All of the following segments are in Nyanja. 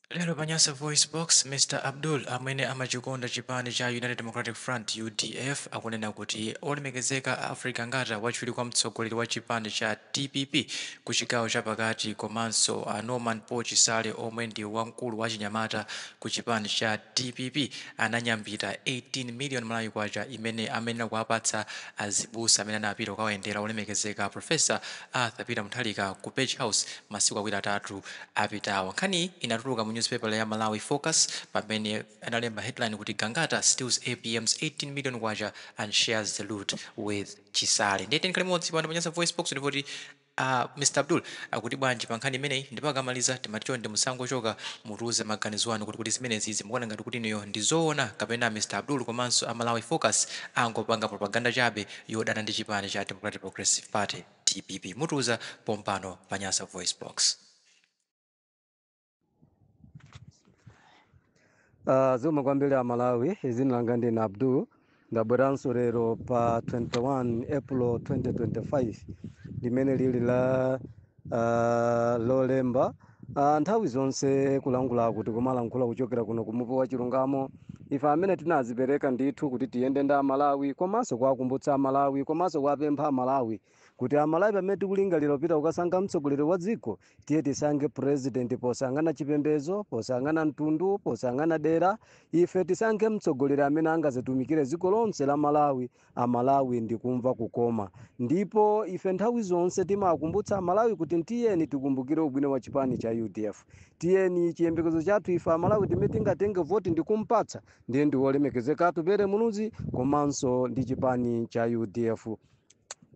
Lero pa Nyasa VoiceBox, Mr Abdul amene amachikonda chipani cha United Democratic Front, udf, akunena kuti olemekezeka a Alfred Gangata, wachiwiri kwa mtsogoleri wa chipani cha dpp ku chigawo cha pakati, komanso a Norman Paul Chisale omwe ndi wamkulu wa chinyamata ku chipani cha dpp, ananyambita 18 million Malawi Kwacha imene amayenera kuwapatsa azibusa amene anapita kukawayendera olemekezeka Prof. Arthur Peter Mutharika ku Page House masiku awiri atatu apitawo. Nkhaniyi inatuluka mu newspaper ya Malawi Focus pamene analemba headline kuti Gangata steals APM's 18 million kwacha and shares the loot with Chisale. Ndiye tikhale limodzi pano pa Nyasa Voice Box ndipo kuti Mr Abdul akuti bwanji pa nkhani imeneyi, ndipo akamaliza timati chonde musangochoka, mutiuze maganizo anu kuti zimenezi mukuona ngati kuti inuyo ndi zoona kapena Mr Abdul komanso a Malawi Focus angopanga propaganda chabe yodana ndi chipani cha Democratic Progressive Party, dpp. Mutiuza pompano pa Nyasa Voice Box. Zikomo kwambiri a Malawi, dzina langa ndine Abdul. Ndabweranso lero pa 21 April 2025 limene lili la Lolemba. Nthawi zonse kulankhula kuti kumalankhula kuchokera kuno kumuvi wa chilungamo. Ife amene tinazipereka ndithu kuti tiyende ndi Amalawi komanso kuwakumbutsa Amalawi komanso kuwapempha Amalawi kuti Amalawi, pamene tikulingalira kupita kukasankha mtsogoleri wa dziko, tiye tisankhe president posayang'ana chipembedzo, posayang'ana mtundu, posayang'ana dera. Ife tisankhe mtsogoleri amene angazitumikire dziko lonse la Malawi, Amalawi ndikumva kukoma. Ndipo ife nthawi zonse timakumbutsa Amalawi kuti tiyeni tikumbukire ubwino wa chipani cha UDF. Tiyeni chiyembekezo chathu ife Amalawi timene tingatenge voti ndikumpatsa ndiye ndi wolemekezeka Atupele Muluzi komanso ndi chipani cha UDF.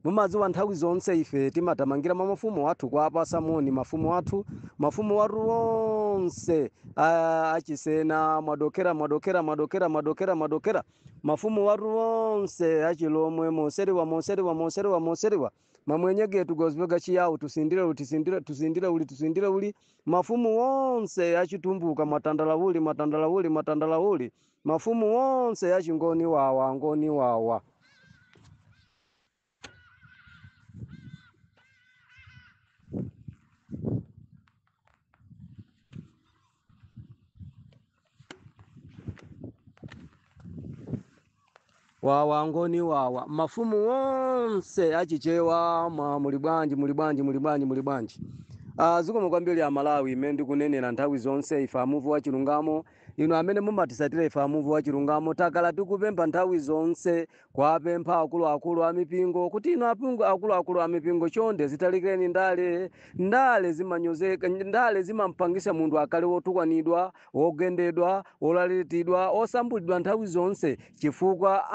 Mumadziwa, nthawi zonse ife timatamangira mwa mafumu athu kuwapasa moni mafumu athu, mafumu athu onse achisena, mwadokera, mwadokera, mwadokera, mwadokera, mwadokera, mafumu athu onse achilomwe, moseriwa, moseriwa, moseriwa, moseriwa, mamwenyegetu gozipega chiyawu, tusindire uli, tusindire, tusindire uli, tusindire uli, mafumu onse achitumbuka, mwatandala uli, mwatandala uli, mwatandala uli, mafumu onse achingoni, wawa ngoni wawa. Wawa ngoni wawa, mafumu onse achichewa, mwa muli bwanji, muli bwanji, muli bwanji, muli bwanji? Zikomo kwambiri a Malawi. Imene ndikunenera nthawi zonse, ife amuvi wa chilungamo, inu amene mumatisatira ife amuvi wa chilungamo, takhala tikupempha nthawi zonse, kuwapempha akuluakulu a mipingo kuti inu akuluakulu a mipingo, chonde zitalikireni ndale. Ndale zimanyozeka, ndale zimampangisa munthu akhale wotukwanidwa, wogendedwa, wolalitidwa, osambulidwa nthawi zonse, chifukwa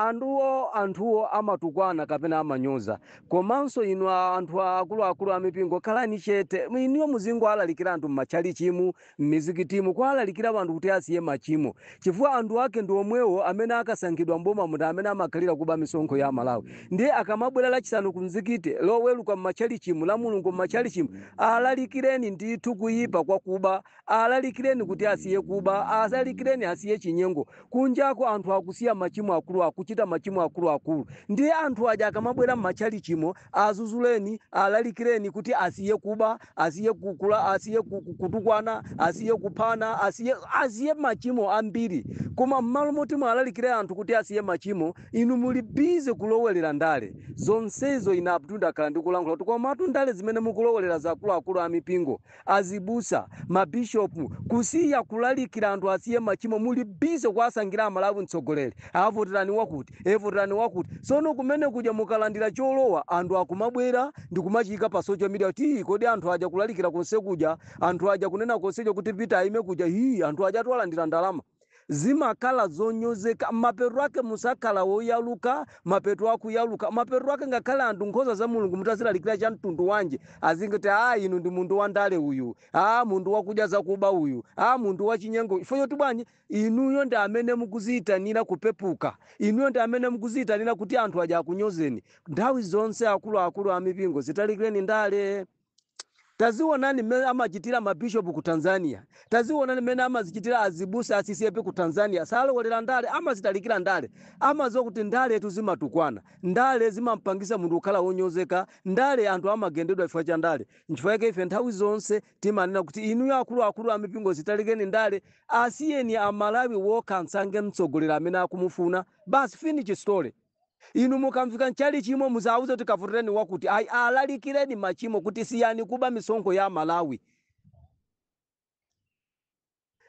anthuwo amatukwana kapena amanyoza. Komanso inu anthu akuluakulu a mipingo, khalani chete. Inuyo muzingoalalikira anthu m'matchalichimu, m'mizikitimu, kualalikira anthu kuti asiye machimo, chifukwa anthu ake ndi omwewo amene akasankhidwa mboma munthu amene amakhalira kuba misonkho ya Malawi. Ndiye akamabwera Lachisanu ku mzikiti, Loweruka m'matchalichimu, la Mulungu m'matchalichimu, alalikireni ndithu kuyipa kwa kuba, alalikireni kuti asiye kuba, alalikireni asiye chinyengo. Kunjako anthu akusiya machimo akulu, akuchita machimo akuluakulu. Ndiye anthu aja akamabwera m'matchalichimo, azuzuleni, alalikireni kuti asiye kuba, asiye kukula, asiye kutukwana, asiye kuphana, asiye machimo ambiri. Koma m'malo moti mwalalikire anthu kuti asiye machimo, inu muli busy kulowelera ndale. Zonsezo ine Abdul ndakhala ndikulankhula kuti komatu ndale zimene mukulowelera za akuluakulu a mipingo, azibusa, mabishopu, kusiya kulalikira anthu asiye machimo, muli busy kuwasankhira Amalawi mtsogoleri, avoterani wakuti, evoterani wakuti. Sono kumene kuja mukalandira cholowa, anthu akumabwera ndikumachika pa social media kuti, "Ii, kodi anthu aja kulalikira konse kuja, anthu aja kunena konsejo kuti Peter aime kuja, hii, anthu aja atiwalandira ndalama." Zimakhala zonyozeka. Mapeto ake musakhala woyaluka, mapeto akuyaluka. Mapeto ake ngakhale anthu nkhosa za Mulungu mutazilalikira cha mtundu wanji, azingoti, "A, inu ndi munthu wandale uyu, a munthu wakudya zakuba uyu, a munthu wachinyengo." Chifukwa choti bwanji? Inuyo ndi amene mukuziyitanira kupepuka, inuyo ndi amene mukuziyitanira kuti anthu aja akunyozeni nthawi zonse. Akuluakulu a mipingo, zitalikireni ndale. Tazionani mmene amachitira mabishopu ku Tanzania, tazionani mmene amazichitira azibusa a CCAP ku Tanzania. Salowelera ndale, amazitalikira ndale, amaziwa kuti ndaletu zimatukwana, ndale zimampangisa munthu kukhala wonyozeka, ndale anthu amagendedwa chifukwa cha ndale. Nchifukwa chake ife nthawi zonse timanena kuti inuyo akuluakulu amipingo zitalikeni ndale, asiyeni Amalawi wokha asankhe mtsogoleri amene akumufuna, basi, finish story. Inu mukamfika mchalichimo muzawuze kuti kavotereni wakuti, ayi, alalikireni machimo kuti siyani kuba misonkho ya Malawi.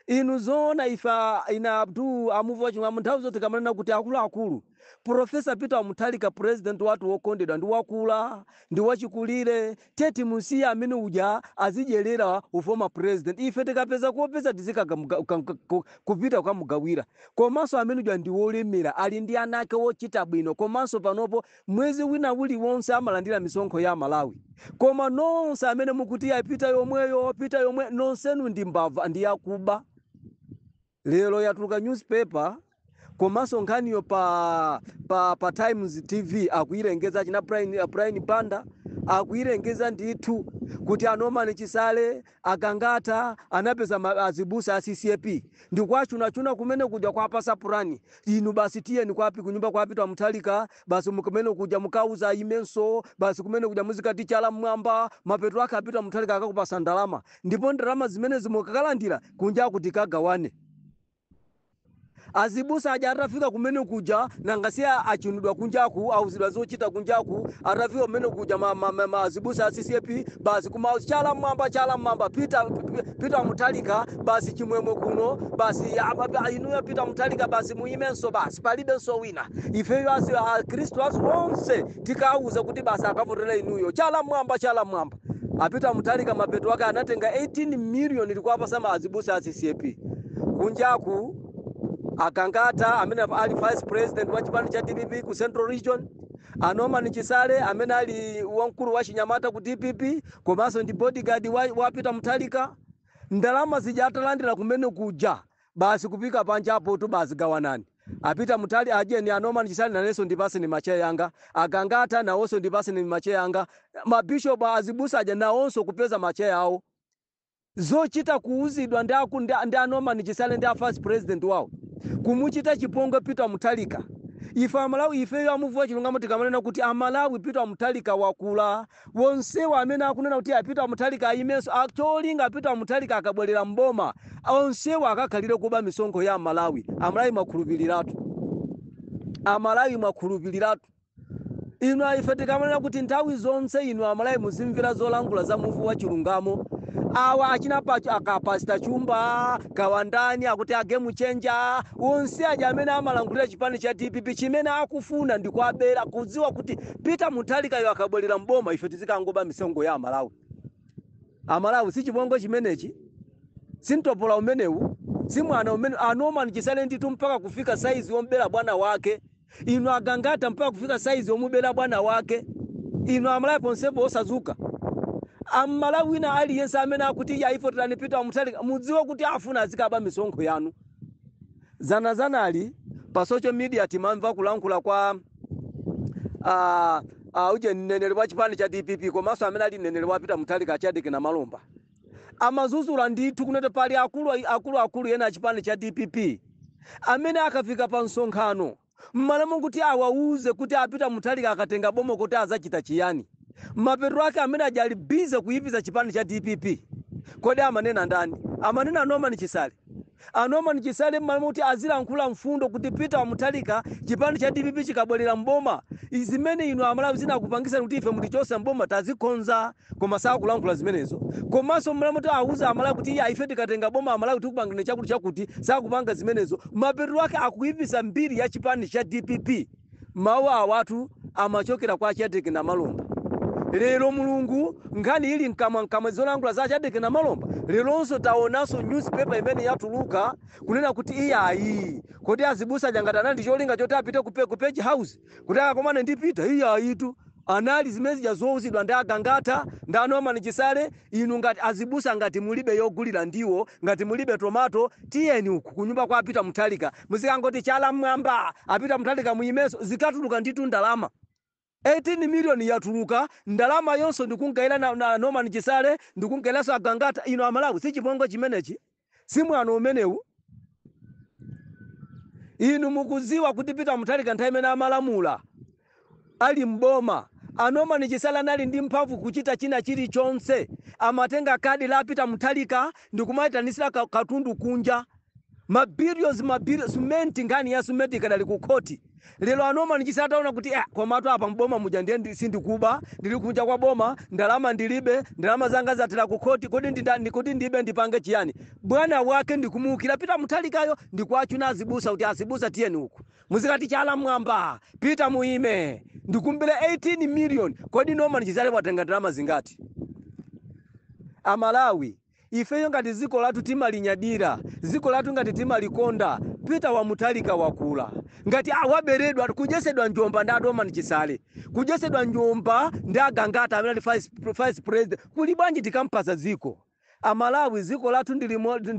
Inu zoona, ife ina Abdul amuvu wachimwa nthawi zonse tikamanena kuti akuluakulu, Professor Peter Mutharika, president wathu wokondedwa, ndi wakula, ndi wachikulire, teti musiye amene uja azidyerera u former president. Ife tikapeza kuopeza tizikapita kukamugawira. Komanso amene uja ndi wolemera, ali ndi ana ake wochita bwino, komanso panopo mwezi wina uliwonse amalandira misonkho ya Malawi. Koma nonse amene mukuti yapita yomweyo, pita yomwe, nonsenu ndi mbava, ndi yakuba. Lero yatuluka newspaper, komanso nkhaniyo pa Times TV akuyilengeza, china Brian Banda akuyilengeza ndithu kuti a Norman Chisale, Agangata anapeza azibusa a CCAP ndikwachunachuna kumene kuja kwapasa purani. Inu basi tiyeni kwapi kunyumba kwa Peter Mutharika, basi kumene kuja mukauza imenso, basi kumene kuja muzikati chala mmwamba. Mapeto ake apita Mutharika akakupasa ndalama, ndipo ndalama zimene zimukakalandira kunja kuti kagawane. Azibusa aja atafika kumene kuja, nangasiya achunidwa kunjaku, auzidwa zochita kunjaku. Atafika kumene kuja azibusa a CCAP basi kuma chala mwamba, chala mwamba, Peter, Peter Mutharika, basi chimwemwe kuno basi, inuyo Peter Mutharika basi muyimenso, basi palibenso wina. Ifeyo asi akhristu asu onse tikauza kuti basi akavotera inuyo, chala mwamba, chala mwamba. Apita Mutharika mapeto ake anatenga 18 million likuwapasa azibusa a CCAP kunjaku. Akangata amene ali vice president wa chipani cha DPP ku Central Region, a Norman Chisale amene ali wamkulu wa chinyamata ku DPP komanso ndi bodyguard wa Peter Mutharika, ndalama zija atalandira kumene kuja, basi kupika panja apo tu, basi gawanani. Apita Mutali ajeni a Norman Chisale, nanenso ndipase macheya yanga. Akangata nawonso ndipase macheya yanga. Mabishopu, azibusa aja nawonso kupeza macheya awo, zochita kuuzidwa ndi a Norman Chisale ndi a vice president wawo, kumuchita chipongwe Peter Mutharika. Ife Amalawi, ifeyo amuvuwa chilungamo, tikamanena kuti Amalawi, Peter Mutharika wakula, wonsewa amene akunena kuti a Peter Mutharika ayimenso, cholinga Peter Mutharika akabwerera mboma onsewa akakhalire kuba misonkho ya Amalawi. Amalawi mwakhulupiriratu, Amalawi mwakhulupiriratu inu. Ife tikamanena kuti nthawi zonse inu Amalawi muzimvera zolangula za muvu wa chilungamo, awa achina akapasita Chumba Kawandani akuti a game changer, onse aja amene amalangulira chipani cha DPP, chimene akufuna ndi kuabera, kudziwa kuti Peter Mutharikayo akabwerera mboma ife tizikangoba misonkho ya Amalawi. Amalawi, si chipongwe chimenechi? Sintopola umenewu? Si mwana umene a Norman Chisale ndithu mpaka kufika saizi yombera bwana wake? Inu Agangata mpaka kufika saizi yomubera bwana wake? Inu Amalawi, ponsepo osazuka. Amalawi wina aliyense amene akuti yaifoterani Peter Mutharika, mudziwe kuti afuna azikaba misonkho yanu. Zanazanali pa social media timamva kulankhula kwa uje mneneri wa chipani cha DPP komanso amene ali mneneri wa Peter Mutharika, Chadeke Namalomba, amazuzula ndithu kunati pali akulu akulu akulu ena a chipani cha DPP amene akafika pa msonkhano, mmalamu kuti awauze kuti apita Mutharika akatenga boma kuti azachita chiyani, mapeto ake amene aja ali busy kuyipisa chipani cha DPP. Kodi amanena ndani? Amanena Norman Chisale. A Norman Chisale, mmalamu kuti azilankhula mfundo kuti Peter Mutharika, chipani cha DPP chikabwerera mboma, zimene inu Amalawi zinakupangisani kuti ife mutichosa mboma tazikonza, koma sakulankhula zimenezo. Komanso mmalamu kuti auze Amalawi kuti iya, ife tikatenga boma, Amalawi tikupangani chakuti chakuti, sakupanga zimenezo. Mapeto ake akuyipisa mbiri ya chipani cha DPP. Mawu awatu amachokera kwa Chadeke Namalomba. Lero Mulungu, nkhani ili mkamwa mkamwa, zolankhula za Chadeke Namalomba, leronso taonanso newspaper imene yatuluka kunena kuti iyayi, kodi azibusa jangati anali ndi cholinga choti apite ku Page House kuti akakomane ndi Peter? Iyayitu, anali zimene zija zouzidwa ndi Agangata ndi a Norman Chisale. Inu ngati azibusa, ngati mulibe yogulira ndiwo, ngati mulibe tomato, tiyeni uku kunyumba kwa Peter Mutharika, muzikangoti chala mmwamba, apita Mutharika muyimenso, zikatuluka nditu ndalama. 18 million yatuluka, ndalama yonso ndikungaira na Norman Chisale, ndikungairanso Agangata. Ino Amalawi, si chipongwe chimenechi? Si mwano umenewu? Inu mukuziwa kuti Peter Mutharika nthawi imene amalamula ali mboma, a Norman Chisale anali ndi mphamvu kuchita china chilichonse. Amatenga kadi la Peter Mutharika ndikumayitanisira katundu kunja, mabillions, mabillions. Cement, nkhani ya cement ikadali ku khoti lero. A Norman Chisale ataona kuti komatu apa mboma muja ndiye sindikuba, ndili kunja kwa boma, ndalama ndilibe, ndalama zanga zathera ku khoti, kodi kuti ndibe ndipange chiyani? Bwana wake ndikumuukira Peter Mutharikayo, ndikuachuna azibusa kuti, "Azibusa, tiyeni uku, muzikati chala mwamba, Peter muime." Ndikumbire 18 million. Kodi Norman Chisale watenga ndalama zingati? Amalawi, ifeyo ngati dziko lathu timalinyadira, dziko lathu ngati timalikonda, Peter Wamutharika wakula ngati awaberedwa, kujesedwa njomba ndi a Norman Chisale, kujesedwa njomba ndi Agangata amene ali vice president. Kuli bwanji tikampasa dziko? Amalawi, dziko lathu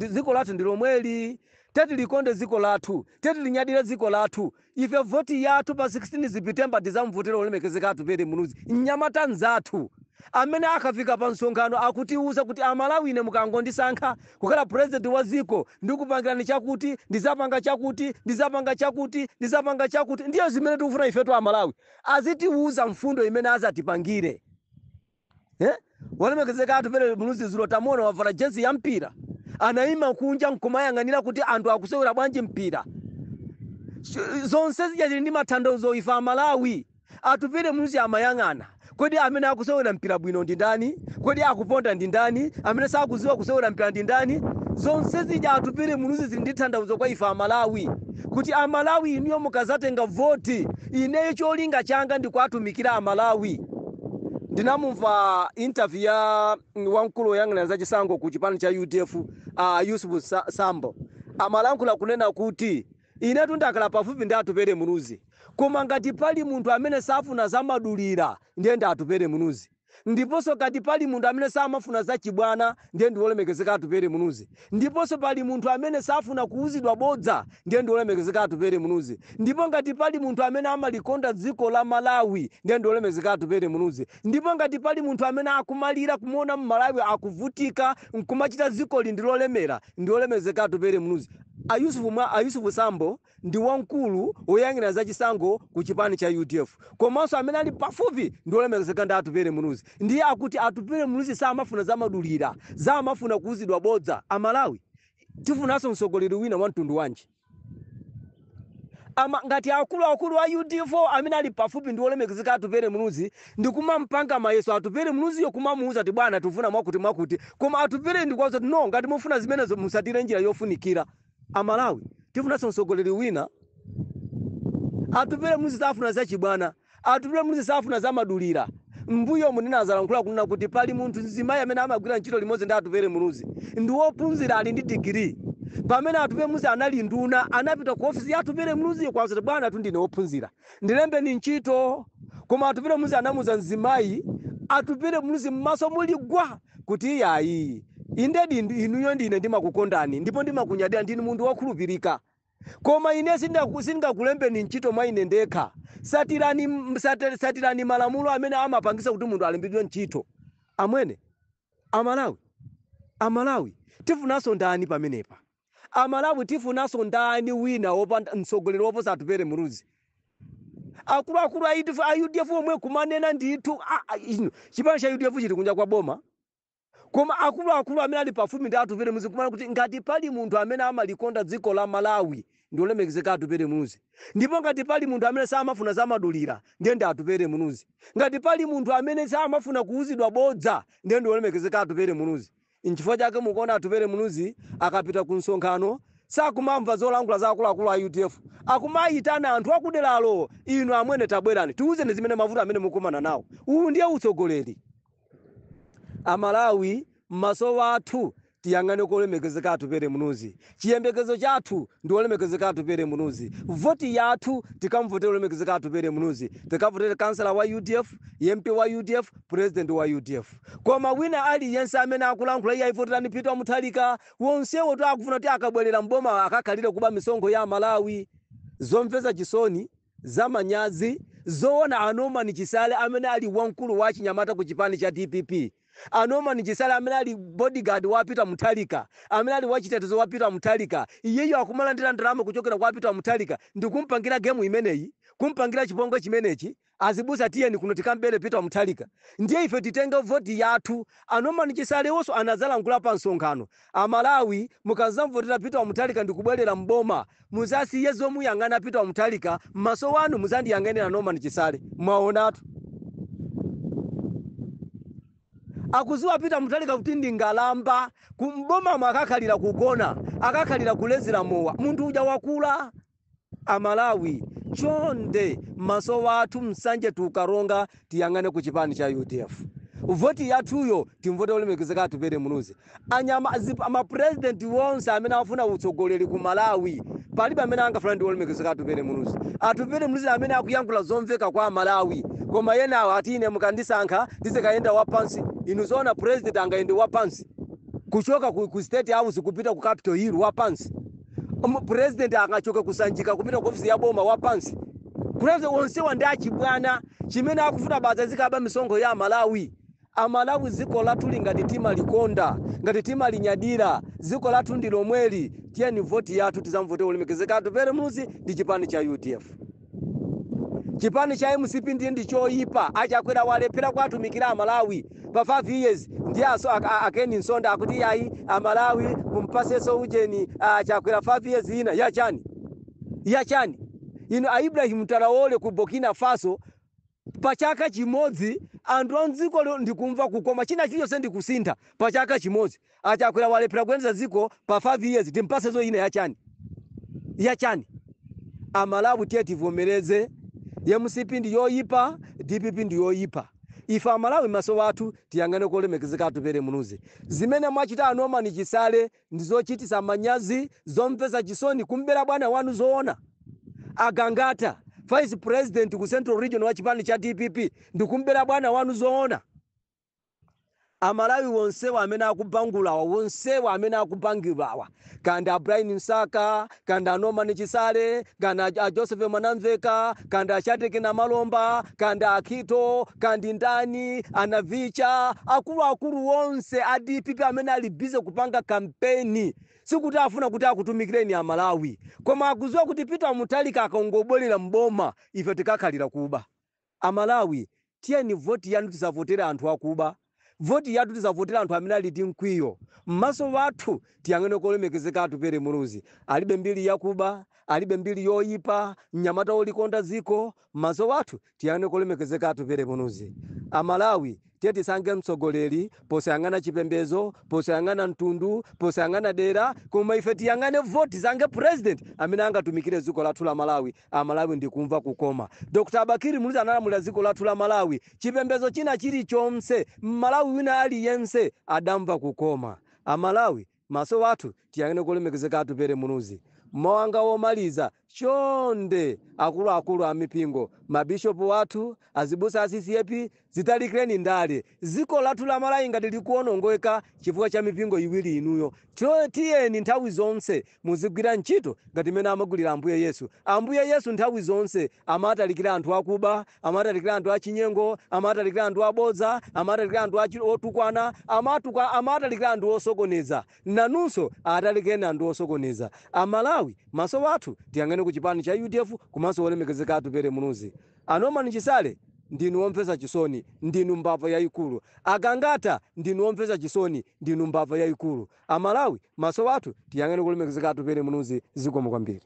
dziko lathu ndi lomweli. Teti likonde dziko lathu, teti linyadire dziko lathu. Ife voti yathu pa 16 September tizamvotera olemekezeka Atupele Muluzi, mnyamata nzathu amene akafika pa msonkhano akutiuza kuti, "Amalawi, ine mukangondisankha kukhala president wa dziko, ndikupangirani chakuti, ndizapanga chakuti, ndizapanga chakuti, ndizapanga chakuti." Ndiye zimene tikufuna ifetu Amalawi, azitiuza mfundo imene azatipangire, eh? Walemekezeka Atupele Muluzi zulo tamuona wavala jezi ya mpira, anayima kunja nkumayang'anira kuti anthu akusewera bwanji mpira. Zonse zija zili ndi matanthauzo. Ife Amalawi, Atupele Muluzi amayang'ana, kodi amene akusewera mpira bwino ndi ndani? Kodi akuponda ndi ndani? Amene sakuziwa kusewera mpira ndi ndani? Zonse zija Atupele Muluzi zili ndi tanthauzo kwa ife Amalawi, kuti Amalawi inuyo mukazatenga voti, ineyo cholinga changa ndikuatumikira Amalawi. Ndinamumva interview ya wamkulu woyang'anira zachisankho ku chipani cha UDF, Yusufu Sambo, amalankhula kunena kuti, "Inetu ndakhala pafupi ndi Atupele Muluzi, koma ngati pali munthu amene safuna zamadulira, ndiye ndi Atupele Muluzi. Ndiponso ngati pali munthu amene samafuna zachibwana, ndiye ndi wolemekezeka Atupele Muluzi. Ndiponso pali munthu amene safuna kuuzidwa bodza, ndiye ndi wolemekezeka Atupele Muluzi. Ndipo ngati pali munthu amene amalikonda dziko la Malawi, ndiye ndi wolemekezeka Atupele Muluzi. Ndipo ngati pali munthu amene akumalira kumuona Mmalawi akuvutika nkumachita dzikoli ndi lolemera, ndi wolemekezeka Atupele Muluzi." Ayusufu mwa Ayusufu Sambo ndi wamkulu woyang'anira zachisankho ku chipani cha UDF, komanso amene ali pafupi ndi wolemekezeka ndi Atupele Muluzi. Ndiye akuti Atupele Muluzi samafuna zamadulira, samafuna kuuzidwa bodza. Amalawi, tifunanso mtsogoleri wina wa mtundu wanji? Ama ngati akuluakulu a UDF amene ali pafupi ndi wolemekezeka Atupele Muluzi ndikumampanga mayeso Atupele Muluziyo, kumamuuza kuti, "Bwana, tifuna mwakuti mwakuti," koma Atupele ndikuwauza kuti, "No, ngati mufuna zimenezo, musatire njira yofunikira." Amalawi, tifunanso mtsogoleri wina? Atupele Muluzi safuna zachibwana, Atupele Muluzi safuna zamadulira. Mbuyo munena azalankhula kunena kuti pali munthu mzimayi amene amagwira ntchito limodzi ndi Atupele Muluzi, ndi wophunzira, ali ndi digiri. Pamene Atupele Muluzi anali nduna, anapita ku ofisi ya Atupele Muluzi kwauza kuti, "Bwana, tu ndine wophunzira, ndilembeni ntchito." Koma Atupele Muluzi anamuza mzimayi, Atupele Muluzi m'maso muli gwa, kuti, "Iyayi, indedi inuyo ndine ndimakukondani ndipo ndimakunyadira, ndinu munthu wokhulupirika, koma ine sindingakulembeni ntchito mwa ine ndekha. Satirani malamulo amene amapangisa kuti munthu alembedwe ntchito." Amwene, Amalawi, Amalawi, tifunanso ndani pamenepa? Amalawi, tifunanso ndani wina wopanda mtsogoleri woposa Atupele Muluzi? Akuluakulu a UDF, a UDF omwe kumanena ndithu, inu, chipani cha UDF chili kunja kwa boma, koma akuluakulu amene ali pafupi ndi Atupele Muluzi kumana kuti ngati pali munthu amene amalikonda dziko la Malawi, ndi olemekezeka Atupele Muluzi. Ndipo ngati pali munthu amene samafuna zamadulira, ndiye ndi Atupele Muluzi. Ngati pali munthu amene samafuna kuuzidwa bodza, ndiye ndi olemekezeka Atupele Muluzi. Nchifukwa chake mukuona Atupele Muluzi akapita ku msonkhano sakumamva zolankhula za akuluakulu a UDF, akumayitana anthu akuderalo, "Inu amwene, tabwerani, tiuzeni zimene mavuto amene mukumana nawo." Uwu ndiye utsogoleri. Amalawi, maso athu tiyang'ane kolemekezeka Atupele Muluzi. Chiyembekezo chathu ndi olemekezeka Atupele Muluzi. Voti yathu tikamvotere olemekezeka Atupele Muluzi, tikavotere kansala wa UDF, MP wa UDF, president wa UDF. Koma wina aliyense amene akulankhula, "Iye ayivoterani Peter Mutharika," wonsewo to akufuna kuti akabwerera mboma akakhalire kuba misonkho ya Malawi. Zomvetsa chisoni. Zamanyazi zoona. A Norman Chisale amene ali wamkulu wa chinyamata ku chipani cha DPP, a Norman Chisale amene ali bodyguard wa Peter Mutharika, amene ali wachitetezo wa Peter Mutharika, iyeyo akumalandira ndalama kuchokera kwa Peter Mutharika ndikumpangira game imeneyi, kumpangira chipongwe chimenechi. Azibusa, tiyeni kuno tikambere Peter Mutharika. Ndiye ife titenge voti yathu. A Norman Chisalewonso anadzalankhula pa msonkhano: "Amalawi, mukazamvotera Peter Mutharika ndikubwerera mboma, muzasiye zomuyang'ana Peter Mutharika, m'maso wanu muzandiyang'anira Norman Chisale." Mwaonatu, akuziwa Peter Mutharika kuti ndi ngalamba, kumbomamo akakhalira kugona, akakhalira kulezera mowa, munthu uja wakula. Amalawi, chonde, maso wathu Msanje tukaronga tiyang'ane ku chipani cha UDF. Voti yathuyo timvote olemekezeka Atupele Muluzi. Anyama mapurezidenti wonse amene afuna utsogoleri ku Malawi, palibe amene angafuna ndi olemekezeka Atupele Muluzi. Atupele Muluzi amene akuyankhula zomveka kwa Malawi. Koma yenawo ati, "Ine mukandisankha ndizikayenda wapansi." Inu zoona, president angayende wapansi kuchoka ku State House kupita ku Capitol Hill wapansi? President angachoke kusanjika kupita ku ofisi ya boma wapansi? Kuleze onsewa ndi achibwana. Chimene akufuna baza zikaba misonkho ya Malawi. Amalawi, dziko lathu lingati timalikonda, ngati timalinyadira, dziko lathu ndi lomweli. Tiyeni voti yathu tizamvote olemekezeka Atupele Muluzi ndi chipani cha UDF. Chipani cha MCP ndiye ndi choyipa. Achakwera walephera kuatumikira Amalawi pa 5 years. Ndiye aso akeni Nsonda akuti, "Yayi, Amalawi, mumpasenso ujeni Achakwera 5 years ina." Yachani? Yachani? Inu, a Ibrahim Traore ku Burkina Faso, pa chaka chimodzi anthu a mdziko ndikumva kukoma, china chilichonse ndikusintha pa chaka chimodzi. Achakwera walephera kuyendetsa dziko pa 5 years, timpasenso ina yachani? Yachani? Amalawi, tiye tivomereze, MCP ndi yoyipa, DPP ndi yoyipa. Ife Amalawi, maso athu tiyang'ane kolemekezeka Atupele Muluzi. Zimene mwachita a Norman Chisale ndi zochitisa manyazi, zomvetsa chisoni, kumbera bwana wanu zoona. Agangata, vice president ku Central Region wa chipani cha DPP, ndikumbera bwana wanu zoona? Amalawi wonsewa amene akubangulawa, wonsewa amene akubangulawa, kandi a Brian Msaka, kandi a Norman Chisale, kandi a Joseph Mwanamveka, kandi a Shadrack Namalomba, kandi a Khito, kandi ndani, anavicha, akuluakulu wonse a DPP amene ali busy kupanga kampeni, sikuti afuna kuti akutumikireni Amalawi, koma akuziwa kuti Peter Mutharika akangobwerera mboma, ife tikakhalira kuba. Amalawi, tiyeni voti yanu tisavotere anthu akuba. Voti yathu tisavotera anthu amene ali ndi mkwiyo. Mmaso wathu tiyang'ane kolemekezeka Atupele Muluzi. Alibe mbiri yakuba, alibe mbiri yoyipa, mnyamata wolikonda dziko. Mmaso wathu tiyang'ane kolemekezeka Atupele Muluzi. Amalawi, tiye tisange mtsogoleri posayang'ana chipembedzo, posayang'ana mtundu, posayang'ana dera, koma ife tiyang'ane voti, sange president amene angatumikire dziko lathu la Malawi, Amalawi ndikumva kukoma. Dr Bakili Muluzi analamulira dziko lathu la Malawi, chipembedzo china chilichonse, Mmalawi wina aliyense adamva kukoma. Amalawi, maso athu tiyang'ane kolemekezeka Atupele Muluzi. Mawanga womaliza, chonde, akuluakulu a mipingo, mabishopu athu, azibusa a CCAP, zitalikireni ndale. Dziko lathu la Malawi ngati likuwonongeka chifukwa cha mipingo iwiri inuyo. Tiyeni nthawi zonse muzigwira ntchito ngati mmene amagwirira Ambuye Yesu. Ambuye Yesu nthawi zonse amatalikira anthu akuba, amatalikira anthu achinyengo, amatalikira anthu abodza, amatalikira anthu otukwana, amatalikira anthu osokoneza. Nanunso atalikireni anthu osokoneza. Amalawi, maso athu tiyang'ane ku chipani cha UDF komanso wolemekezeka Atupele Muluzi. A Norman Chisale, ndinu womvetsa chisoni, ndinu mbava yayikulu. Agangata, ndinu womvetsa chisoni, ndinu mbava yayikulu. Amalawi, maso athu tiyang'ane kulemekezeka Atupele Muluzi. Zikomo kwambiri.